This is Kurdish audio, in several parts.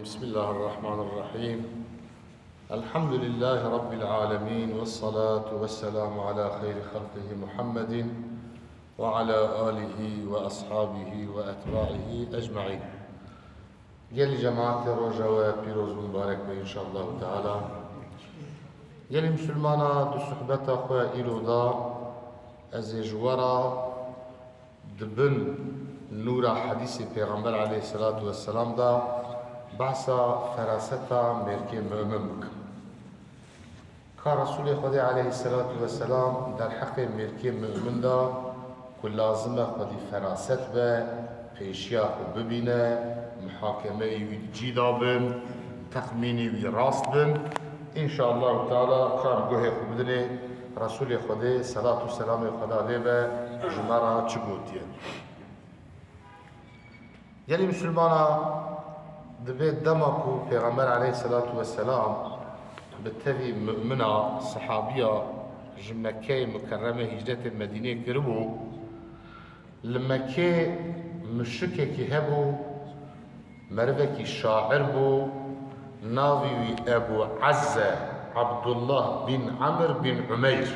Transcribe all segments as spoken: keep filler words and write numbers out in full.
بسم الله الرحمن الرحيم. الحمد لله رب العالمين، والصلاة والسلام على خير خلقه محمد وعلى آله وأصحابه وأتباعه أجمعين. Gelî cemaatê roja we pîroz û mubarek be înşallahu teala. Gelî misilmana, di sohbeta xwe îro de ez ê ji we re di bin nûra hedîsê Pêxember aleyhisselatu vesselam de behsa feraseta mêrkê mumin bikim. Ka Resûlê Xwedê aleyhisselatu vesselam derheqê mêrkê mumin de ku lazim e xwedî feraset be, pêşiya xwe bibîne, muhakemeyê wî di cî de bin, texmînê wî rast bin. Înşallahu teala ka em guhê xwe bidinê Resûlê Xwedê, selat û selamê Xweda lê be, ji me re çi gotiye. Gelî misilmana, dibê dema ku Pêxember aleyhisselatu vesselam bi tevî mumina, sehabiya ji Mekkeyê Mukerreme hîcretê Medînê kiribû, li Mekkê muşrikekî hebû, merivekî şair bû, navî wî Ebû Ezze Abdullah bin Amr bin Umeyr.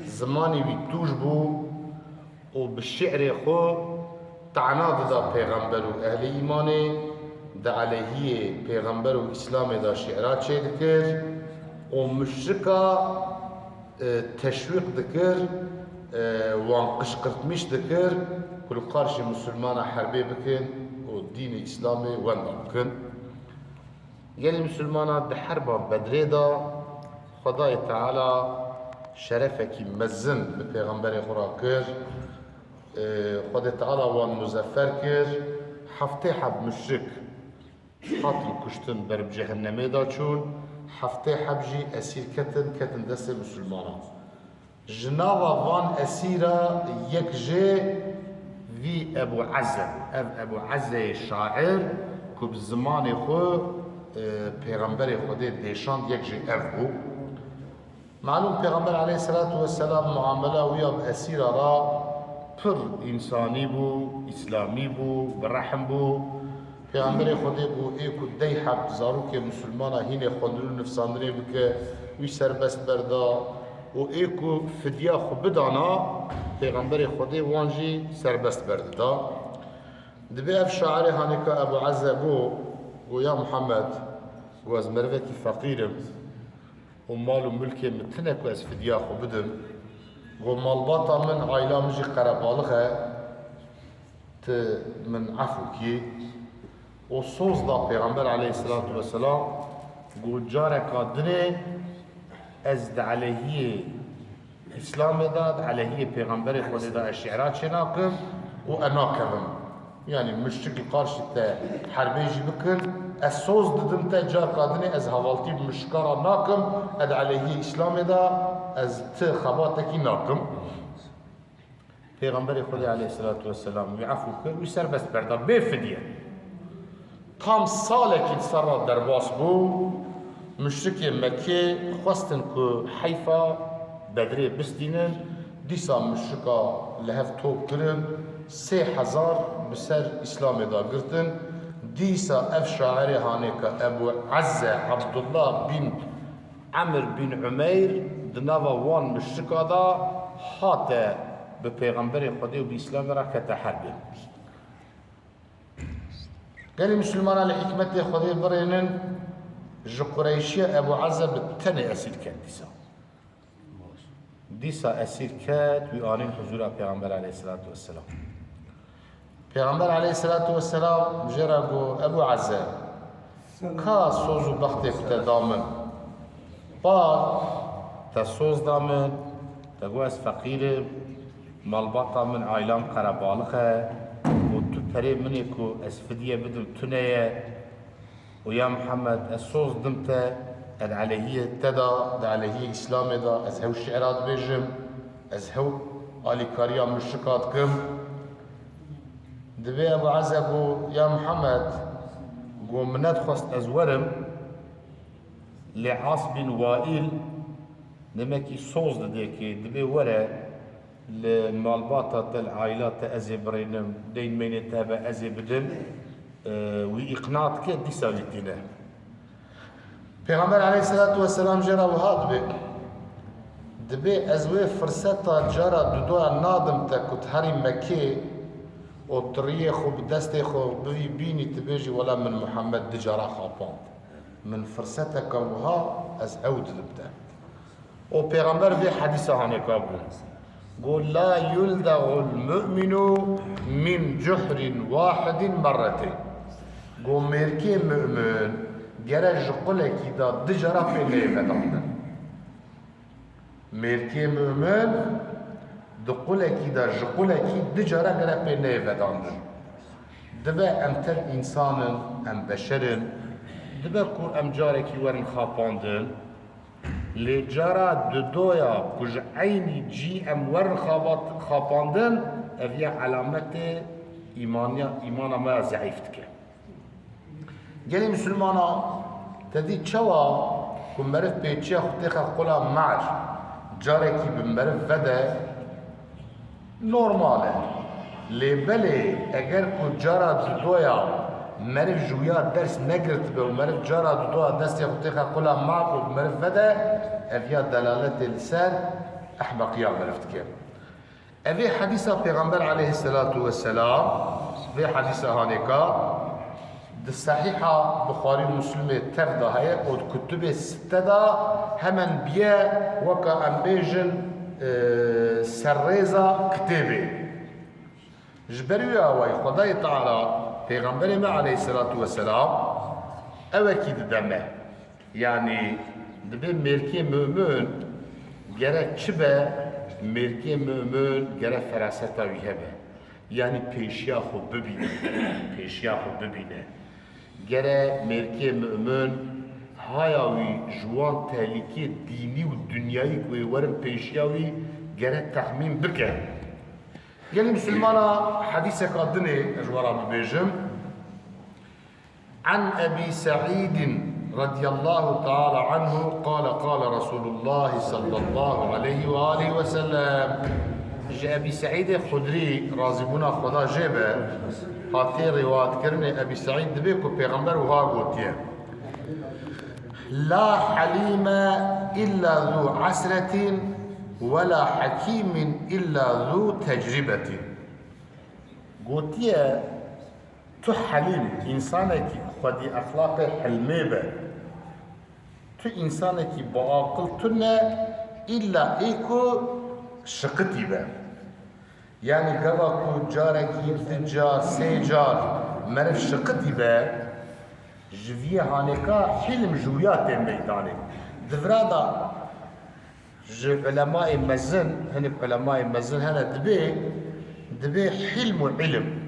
Zimanî wî tûj bû û bi şi'rê xwe tana dida pêxember û ehlê îmanê, di aleyhiyê pêxember û îslamê de şi'ra çêdikir û muşrika, e, teşwîq dikir, e, wan qişqirtmîş dikir ku li qarşî misilmana herbê bikin û dînê îslamê wenda bikin. Gelî misilmana, di herba Bedrê de Xwedayê Teala şerefekî mezin bi pêxemberê xwe re kir. Ee, Xwedê Teala wan muzeffer kir. Heftê heb muşrik hatin kuştin, ber bi cehennemê de çûn. Heftê heb jî esîr ketin, ketin destê misilmanan. Ji nava van esîra yek jê vî Ebû Ezze bû. Ev Ebû Ezzeyê şair ku bi zimanê xwe, e, Pêxemberê Xwedê dêşand, yek jê ev bû. Malûm Pêxember aleyhisselatu vesselam muamela wî ya bi esîra re pir însanî bû, îslamî bû, bi rehm bû. Pêxemberê Xwedê bû, ê ku dey heb zarokê misilmana hînê xwendin û nivsandinê bike, wî serbest berda û ê ku fidya xwe bidana, Pêxemberê Xwedê wan jî serbest berdida. Dibê ev şairê hanêka Ebû Ezze got, got, "Ya Muhammed, got, ez merivekî feqîr im û mal û milkê min tune ku ez fidya xwe bidim. Got, malbata min, aîla min jî qerebalix e." Tu min efû kî. Û soz da Pêxember aleyhisselatu vesselam, got, "Careka dinê ez di aleyhiyê Îslamê de, di aleyhiyê Pêxemberê Xwedê de ez şi'ra çênakim û e nakevim. Yanî muşrik li qarşî te herbê jî bikin, ez soz didim te, careka dinê ez hevaltî bi muşrika re nakim, e di aleyhiyê Îslamê de ez ti xebatekî nakim." Pêxemberê Xwedê aleyhisselatu vesselam wî efû kir, wî serbest berda, bê fidye. Tam salekî li ser re derbas bû, muşrikê Mekkê xwestin ku heyfa Bedrê bistînin, dîsa muşrika li hev top kirin, sê hezar bi ser Îslamê de girtin. Dîsa ev şairê hanêka Ebû Ezze Abdullah bin Emir bin Umeyr di nava wan muşrika de hate bi Pêxemberê Xwedê û bi Îslamê re kete herbê. Gelî misilmana, li hikmetê Xwedê birênin, ji Qureyşiya Ebû Eze bi tenê esîr ket dîsa. Dîsa esîr ket, wî anîn huzûra Pêxember aleyhisselatu vesselam. Pêxember aleyhisselatu vesselam jê re got, "Ebû Eze, ka soz û bextê ku te da min? Par te soz da min, te got ez feqîr im, malbata min, aîlam qerebalix e û tu perê min ê ku ez fidye bidim tune ye. Û ya Muhammed, ez soz dim te, ez di aleyhiyê te de, di aleyhiyê Îslamê de, ez hew şi'ra dibêjim, ez hew alîkariya muşrika dikim." Dibê Ebû Eze got, "Ya Muhammed, got min nedixwest ez werim, lê As bin Waîl demekî soz didê ki dibê were, li malbata te, li aîla te ez ê birînim, deyn meynê te hebe ez ê bidim." e, wî îqna dike, dîsa wî tîne. Pêxember aleyhisselatu vesselam jê re wiha dibê, dibê ez wê firseta cara dudoya nadim te ku tu herî Mekkê û tiriyê xwe bi destê xwe bivî bînî, tu bêjî, wela min Muhammed du cara xapand. Min firseteke wiha ez ew didim te. Û Pêxember vê hedîsa hanêka bû. Got, "La yuldaxul mu'minu min cuhrin wahidin merreteyn." Got, mêrkê mu'min gere ji qulekî de du cara pê neyê vedandin. Mêrkê mu'min di qulekî de ji qulekî du cara gere pê neyê vedandin. Dibe em tev însan in, em beşer in. Dibe ku em carekî werin xapandin. Lê cara dudoya ku ji eynî cî em werin xabat-, xapandin, ev ya elametê îmaniya, îmana me ya zeîf dike. Gelî misilmana, te dî çawa ku meriv pêçiya xwe têxe qula mar, carekî bi meriv vede, normal e. Lê belê eger ku cara dudoya meriv ji wiya ders negirtibe û meriv cara dudoya destê xwe têxe qula mar û bi meriv vede, ev ya delaletê li ser ehmeqiya meriv dike. Evê hedîsa Pêxember aleyhisselatu vesselam, vê hedîsa hanêka, di Sehîha Buxarî û Muslimê tev de heye û di kutubê sitte de hemen biye, weka em bêjin, e, serrêza kitêbê. Ji ber wî awayî Xwedayê Teala Pêxemberê me aleyhisselatu vesselam ewekî dide me. Yanî dibê mêrkê mu'min gere çi be? Mêrkê mu'min gere feraseta wî hebe. Yanî pêşiya xwe bibîne. Pêşiya xwe bibîne. Gere mêrkê mu'min haya wî ji wan tehlîkê dînî û dinyayî ku ê werin pêşiya wî gere texmîn bike. Gelî misilmana hedîseka dinê ez ji we re bibêjim. An Ebî Seîdin radiyallahu teala anhu qale, qale Resulullah sallallahu aleyhi ve aleyhi ve sellem. Ji Ebî Seîdê Xudrî, razîbûna Xweda jê be, hatiye rîwayetkirinê, Ebî Seîd dibê ku Pêxember wiha gotiye, "La halîme illa zu esretin ve la hakîmin illa zu tecribetin." Gotiye, tu helîm, însanekî xwedî exlaqê hilmê be. Tu însanekî biaqil tune, îlla ê ku şiqitî be. Yanî gava ku carekî, du car, sê car meriv şiqitî be, ji viyê hanêka hilm ji wiya tê meydanê. Di vira de ji ulemayê mezin, hinek ulemayê mezin hene, dibê, dibê hilm û ilim.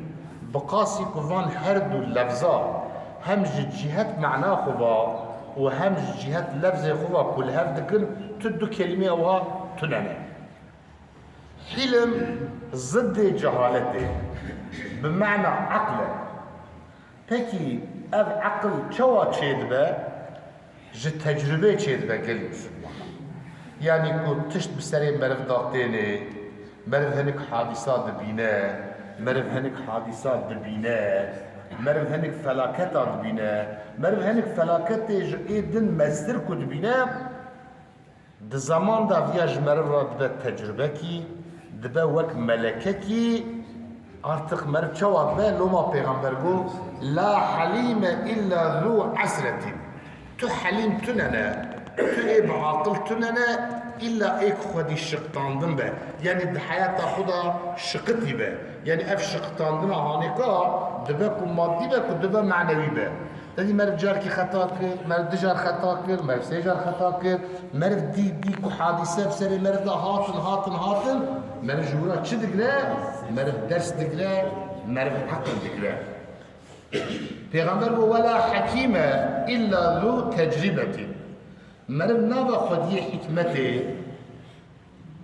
Bi qasî ku van her du lefza hem ji cîhet mana xwe va û hem ji cîhet lefzê xwe va ku li hev dikin, tu du kelîmê ew ha tune ne. Hilm ziddê cehaletê, bi mana eql e. Pekî ev eqil çawa çêdibe? Ji tecrûbê çêdibe gelî misilmanan. Yanî ku tişt bi serê meriv de tênê, meriv hinek hadîsa dibîne, meriv hinek hadîsa dibîne, meriv hinek felaketa dibîne, meriv hinek felaketê ji ê din mestir ku dibîne, di zeman de viya ji meriv re dibe tecrûbekî, dibe wek melekekî, artık meriv çawa dibe? Loma Pêxember got, "La helîme illa zu esretin." Tu helîm tune ne, tu ê biaqil tune ne, îlla ê ku xwedî şiqtandin be. Yanî di heyata xwe de şiqitî be. Yanî ev şiqtandina hanêka dibe ku madî be, ku dibe manewî be. Tedî meriv carkî xeta kir, meriv du car xeta kir, meriv sê car xeta kir, meriv dî, dî ku hadîse bi serê meriv de hatin, hatin, hatin, meriv ji wira çi digre? Meriv ders digre, meriv eqil digre. Pêxember got, "Wela hekîme illa zu tecrîbetî." Meriv nava xwediyê hikmetê,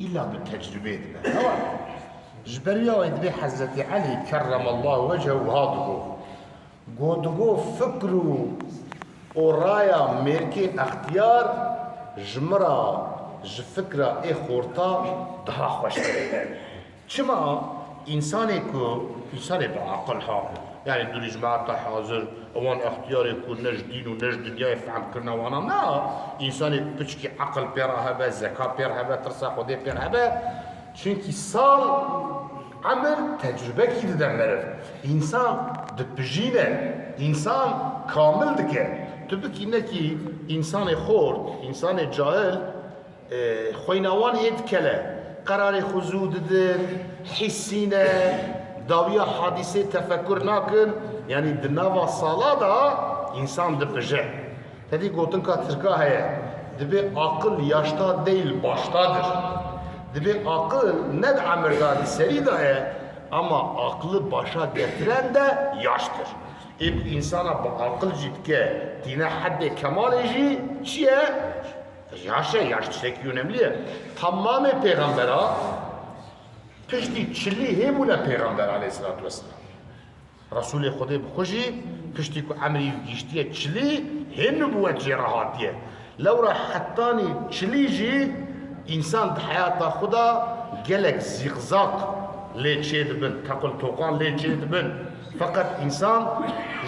îlla bi tecrûbeyê dibe. Ewa, ji ber wî awayî dibê Hezretî Elî kerremallahu wecehu wiha digot. Got, digot, fikr û, û raya mêrkê extiyar ji min re ji fikra ê xorta daha xweştir e. Çima? Însanê ku, însanê bi aqil ha, Yani dûrî ji me heta hazir, ewan extiyarê ku ne ji dîn û ne ji dinyayê fehm kirine wana na. Însanê piçkî eqil pê re hebe, zeka pê re hebe, tirsa Xwedê pê re hebe. Çunkî sal, emir tecrubekî dide meriv. Însan dipijîne, însan kamil dike. Tu bikî nekî însanê xort, însanê cahil, e, xweyna wan ê dikele. Qerarê xwe zû didin, hîsî ne, dawiya hadîsê tefekur nakin. Yanî di nava sala de însan dipije. Tedî gotinka tirka heye, dibê aqil yaşta değil baştadır. Dibê aqil ne di emir de, di serî de ye, ama aqli başa getiren de yaştır. Ê ku însana bi aqil jî dike, tîne heddê kemalê jî çi ye? Yaş e, yaş tiştekî önemli ye. Tamamê pêxembera piştî çilî hê bûne pêxember aleyhisselatu vesselam. Resûlê Xwedê bi xwe jî piştî ku emrî gihîştiye çilî, hê nubûwet jê re hatiye. Lewra hetanî çilî jî însan di heyata xwe de gelek zîqzaq lê çêdibin, tequltoqan lê çêdibin. Feqet însan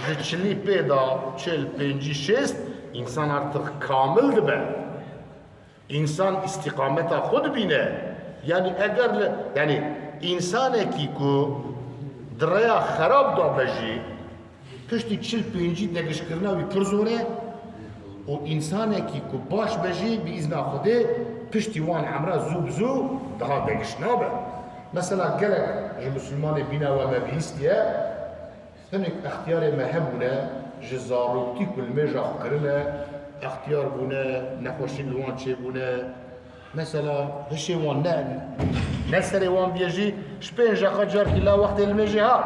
ji çilî pê de çil, pêncî, şêst, însan artık kamil dibe. Însan îstîqameta xwe dibîne. Yanî eger li, yanî însanekî ku di rêya xerab de be jî, piştî çil pêncî degişkirina wî pir zor e û însanekî ku baş be jî bi îzna Xwedê piştî wan emra zû bi zû daha degiş nabe. Mesela gelek ji misilmanê bîna we me bihîstiye, hinek extiyarê me hebûne, ji zaroktî ku limêja xwe kirine, extiyar bûne, nexweşî li wan çêbûne. Mesela hişê wan ne, ne serê wan bûye jî, ji pênc deqa carekî la wextê limêjê hat.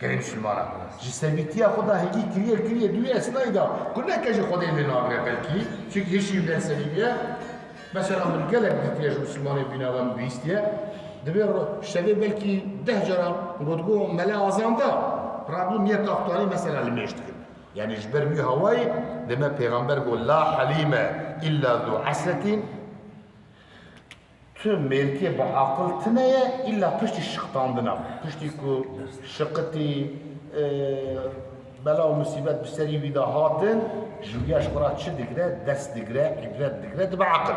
Gelê misilmana. Ji sebîtiya xwe da hingî kiriye, kiriye, dûye esnayî da. Ku neke ji Xwedê lê nagire belkî. Çunkî hişî wî ne serî bûye. Mesela min gelek dîtiye ji misilmanê bîna we min bihîstiye. Dibê ro-, şevê belkî deh cara gotgo mele azan da. Rabû niyeta xwe tanî mesela limêj dikin. Yanî ji ber wî hawayî deme pêxember got, "La helîme illa zu esretîn." Tu mêrkê bi aqil tune ye, îlla piştî şiqitandina. Piştî ku şiqitî, e, bela û musîbet bi serî wî de hatin, ji wî ya ji xwe re çi digre, dest digre, îbret digre, dibe aqil.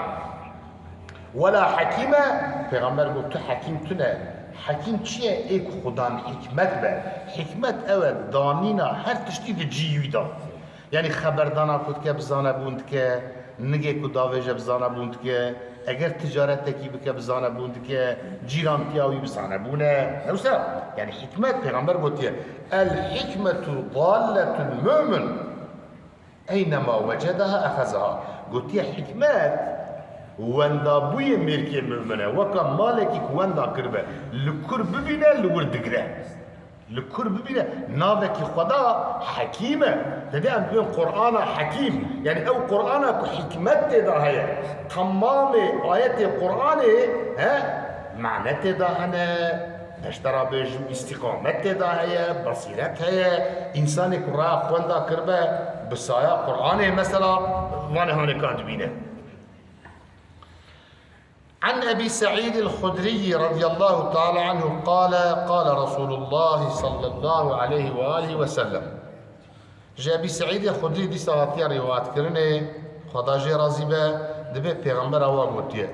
Wela hekîme, Pêxember got, tu hekîm tune. Hekîm çi ye? Ê ku xudan hikmet be. Hikmet ew e, danîna her tiştî di cihî wî de. Yanî xeberdana ku dike bi zanebûn dike, nigê ku davêje bi zanebûn dike, eger ticaretekî bike bi zanebûn dike, cîrantiya wî bi zanebûn e. Ne wisa? Yanî hikmet, Pêxember gotiye, "El hikmetu dalletul mu'min, eynema wecedaha exezaha." Gotiye, hikmet wendabûyê mêrkê mu'min e. Weka malekî ku wenda kiribe, li kur bibîne, li wir digire. Li kur bibîne, navekî xwe da Hekîm e. Te dê em dibên Qur'ana Hekîm. Yanî ew Qur'ana ku hikmet tê de heye. Temamê ayetê Qur'anê, he, mane tê de hene. Beştera bêjim, îstîqamet tê de heye, basîret heye. Însanê ku raya xwenda kiribe, bi saya Qur'anê mesela, vanê hanê ka dibîne. عن أبي سعيد الخدري رضي الله تعالى عنه قال: قال رسول الله صلى الله عليه وآله وسلم. Ji Ebî Seîdê Xudrî dîsa hatiye rîwayetkirinê, Xweda jê razî be, dibê Pêxembera wa gotiye,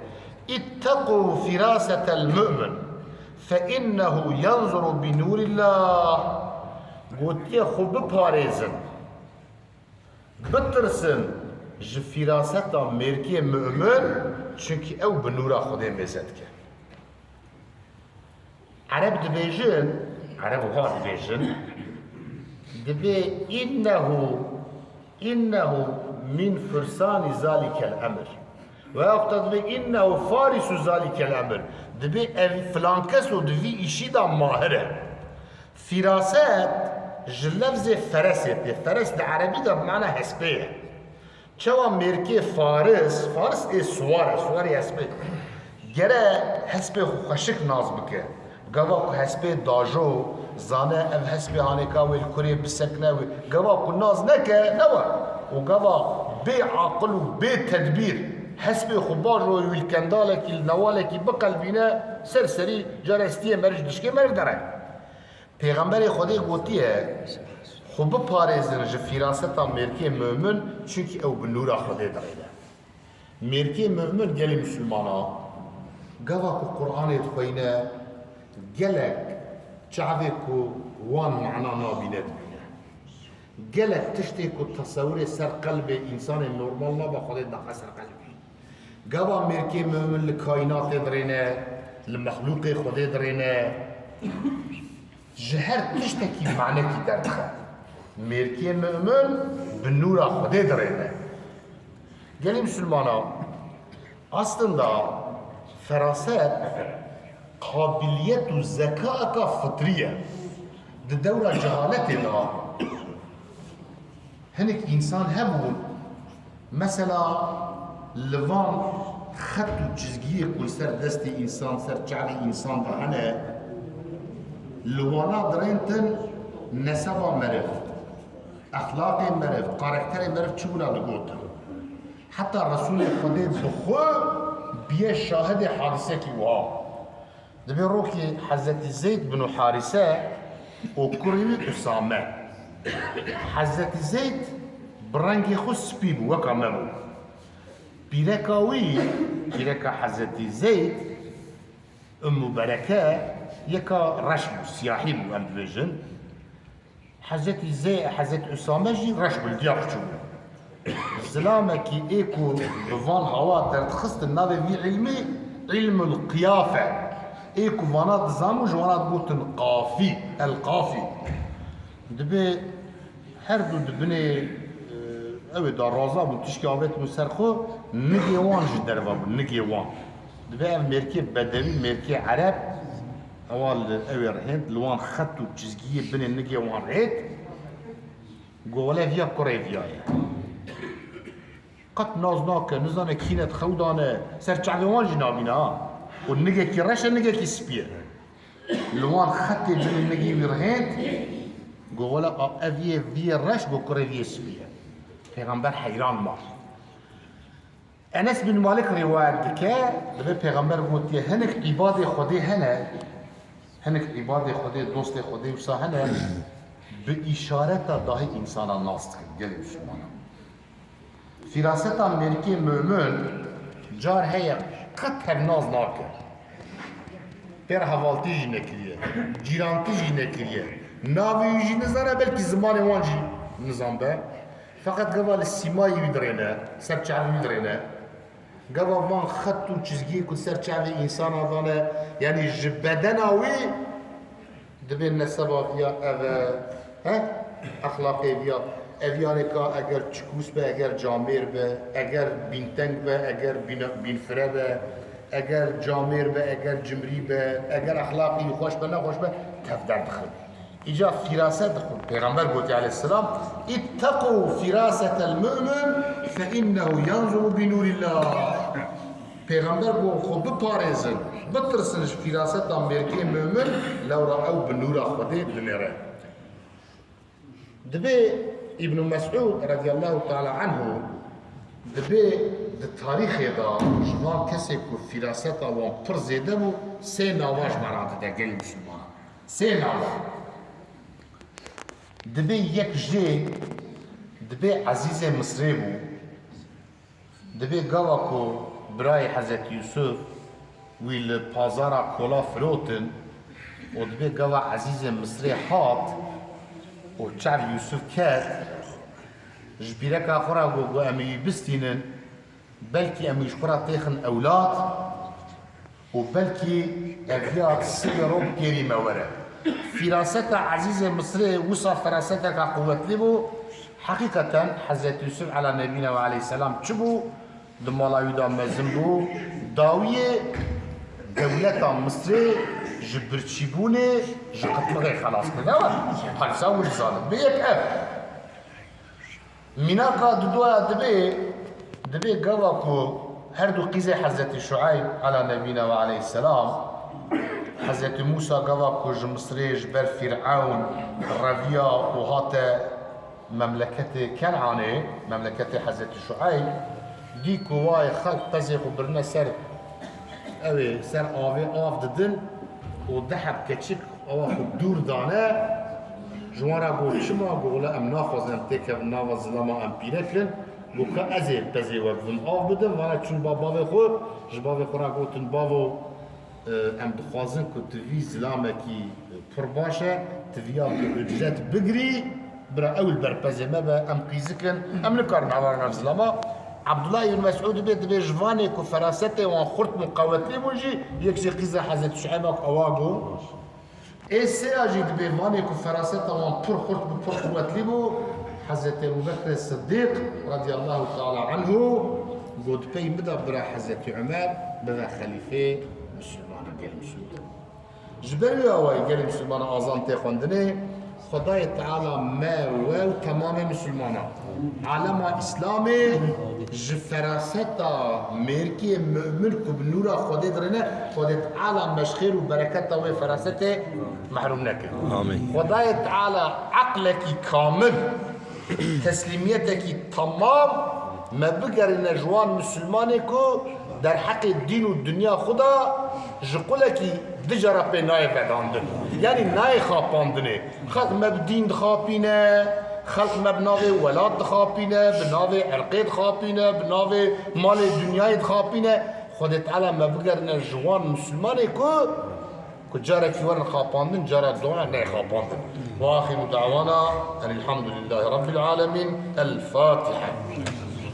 "اتقوا فراسة المؤمن فإنه ينظر بنور الله." Gotiye, xwe biparêzin. Bitirsin ji fîraseta mêrkê mu'min, çunkî ew bi nûra Xwedê mêze dike. Ereb dibêjin, Ereb wiha dibêjin, dibê innehu, innehu min fursanî zalikel emr. Veya wexta dibê innehu farisu zalikel emr. Dibê ev filan kes û di vî îşî de mahir e. Fîraset ji lefzê feresê tê. Feres di erebî de bi mana hespê ye. Çawa mêrkê faris, faris ê siwar e, siwarê hespê. Gere hespê xwe xweşik nas bike. Gava ku hespê dajo, zane ev hespê hanêka wê li kurê bisekine wê. Gava ku nas neke, ne we. Û gava bê aqil û bê tedbîr hespê xwe bajo wî li kendalekî, li newalekî biqelbîne, ser serî carestiyê meriv ji dişkê meriv dere. Pêxemberê Xwedê gotiye, xwe biparêzin ji fîraseta mêrkê mumin, çunkî ew bi nûra Xwedê dirêne. Mêrkê mumin gelî misilmana, gava ku Qur'anê dixweyne, gelek çavê ku wan mana nabîne dibîne. Gelek tiştê ku tesewirê ser qelbê însanê normal nabe, Xwedê didaxe ser qelbê. Gava mêrkê mumin li kaînatê dirêne, li mexlûqê Xwedê dirêne, ji her tiştekî manekî derdixe. Mêrkê mumin bi nûra Xwedê dirêne. Gelî misilmana, aslında feraset, qabiliyet û zekaeka fitrî ye. Di dewra cehaletê de hinek însan hebûn, mesela li van xet û çizgiyê ku li ser destê însan, ser çavê însan de hene, li wana dirêntin neseba meriv, exlaqê meriv, karakterê meriv çi wila digotin. Heta Resûlê Xwedê bi xwe biye şahidê hadisekî wiha. Dibê rokê Hezretî Zeyd bin Harise û kurê wî Usame. Hezretî Zeyd bi rengê xwe spî bû, weka me bû. Pîreka wî, pîreka Hezretî Zeyd, Ummu Bereke, yeka reş bû, siyahî bû, em dibêjin. Hezretî Zê-, Hezretî Usame jî reş bû, li diya xwe çûbû. Zilamekî ê ku bi van hawa derdixistin navê vî îlmî, îlmul qiyafe. Ê ku vana dizanbû, ji wana digotin qafî, el qafî. Dibê her du di binê, e, ew ê daraza bûn, tişkî avêtibûn ser xwe, nigê wan ji derve bû, nigê wan. Dibê ev mêrkê bedewî, mêrkê ereb, ewa li ew ê rihênt, li wan xet û çizgiyê binê nigê wan rihêt. Go wele viya kurê viya ye. Qet nas nake, nizane kî ne, di xew dane, ser çavê wan jî nabîne ha. Û nigekî reş e, nigekî spî ye. Li wan xetê binê nigî wî rihênt, go wele a-, ev yê viyê reş, go kurê viyê spî ye. Pêxember heyran ma. Enes bin Malik rîwayet dike, dibê Pêxember gotiye, hinek îbadê Xwedê hene, hinek îbadê Xwedê, dostê Xwedê wisa hene, bi îşareta dahî însana nas dikin, gelê Mislimana. Fîraseta mêrikê mumin car heye qet hevnaz nake. Pê re hevaltî jî nekiriye, cîrantî jî nekiriye. Navê wî jî nizane, belkî zimanê wan jî nizanbe. Feqet gava li sîmayê wî dirêne, ser çavê wî dirêne. Gava van xet û çizgiyê ku ser çavê însana dane, yanî ji bedena wî dibê neseba viya ev e, he? Exlaqê viya. Ev yanê ka eger çikûs be, eger camêr be, eger bînteng be, eger bîn-, bînfire be, eger camêr be, eger cimrî be, eger exlaqî xweş be, nexweş be, tev derdixin. Îca fîraset dixwin. Pêxember gotiye aleyhisselam, "İtteqû fîrasetel mu'min fe innehu yanzuru bi nûrillah." Pêxember got, "Xwe biparêzin, bitirsin ji fîraseta mêrkê mumin, lewra ew bi nûra Xwedê dinêre." Dibê Îbn Mesûd radiyallahu teala anhu, dibê di tarîxê de ji van kesê ku fîraseta wan pir zêde bû, sê nava ji me re dide gelê Mislimanan. Sê nava. Dibê yek jê, dibê Ezîzê Misrê bû. Dibê gava ku birayê Hezretî Yûsuf wî li pazara kola firotin û dibê gava Ezîzê Misrê hat û çav Yûsuf ket, ji pîreka xwe re got, got, "Em ê wî bistînin, belkî em wî ji xwe re têxin ewlad." û belkî ev ya sibê ro bi kêrî me were. Fîraseta Ezîzê Misrê wisa feraseteka quwetlî bû. Heqîqeten Hezretî Yûsuf ela nebîne ve aleyhisselam çi bû? Di mala wî de mezin bû. Dawiyê dewleta Misrê ji birçîbûnê, ji qitmixê xelas kir. Ne we? Xelisa wî dizanin. Bi yek ev. Mînaka didoya dibê, dibê gava ku her du qîzê Hezretî Şueyb ela nebîne ve aleyhisselam, Hezretî Mûsa gava ku ji Misrê ji ber Fîrewn reviya û hate memleketê Kenanê, memleketê Hezretî Şueyb, dî ku wayê xelk qezê xwe birine ser, ew ê ser avê av didin û du heb keçik Awa xwe dûr dane, ji wan re got, çima? Got, wela em naxwazin em têkevin nava zilama em pîrek in. Got, ka ez ê pezê we bibim av bidim, vana çûn ba bavê xwe, ji bavê xwe re gotin, bavo, e, em dixwazin ku tu vî zilamekî pir baş e, tu viya bi ucret bigirî, bira ew li ber pezê me be, em qîzik in, em nikarin hevalin ev zilama. Abdullah ibn Mesûd dibê, dibê ji vanê ku ferasetê wan xurt bûn, qewetlî bûn jî, yek jê qîza Hezretî Şueyb a ku ewa got. Ê sêya jî dibê vanê ku feraseta wan pir xurt bû, pir quwetlî bû, Hezretî Ebû Bekr Siddîq radiyallahu teala anhu got, pey min de bira Hezretî Umer bibe xelîfê misilmanan, gelê misilmanan. Ji ber wî awayî gelê misilmanan azan tê xwendinê, Xwedayê Teala me, we û temamê misilmanan, alema Îslamê ji feraseta mêrkiyê mu'min ku bi nûra Xwedê dirêne, Xwedê Teala me ji xêr û bereketa wê ferasetê mehrûm neke. Amîn. Xwedayê Teala eqlekî kamil, teslîmiyetekî temam me bigerîne ji wan misilmanê ku derheqê dîn û dinya xwe de ji qulekî du cara pê nayê vedandin. Yanî nayê xapandinê. Xelk me bi dîn dixapîne, xelk me bi navê welat dixapîne, bi navê irqê dixapîne, bi navê malê dinyayê dixapîne. Xwedê Teala me bigerîne ji wan misilmanê ku, ku carekî werin xapandin, cara dua neyê xapandin. Ve axiru dawana enîlhamdulîllahî rabbil alemîn. El Fatiha.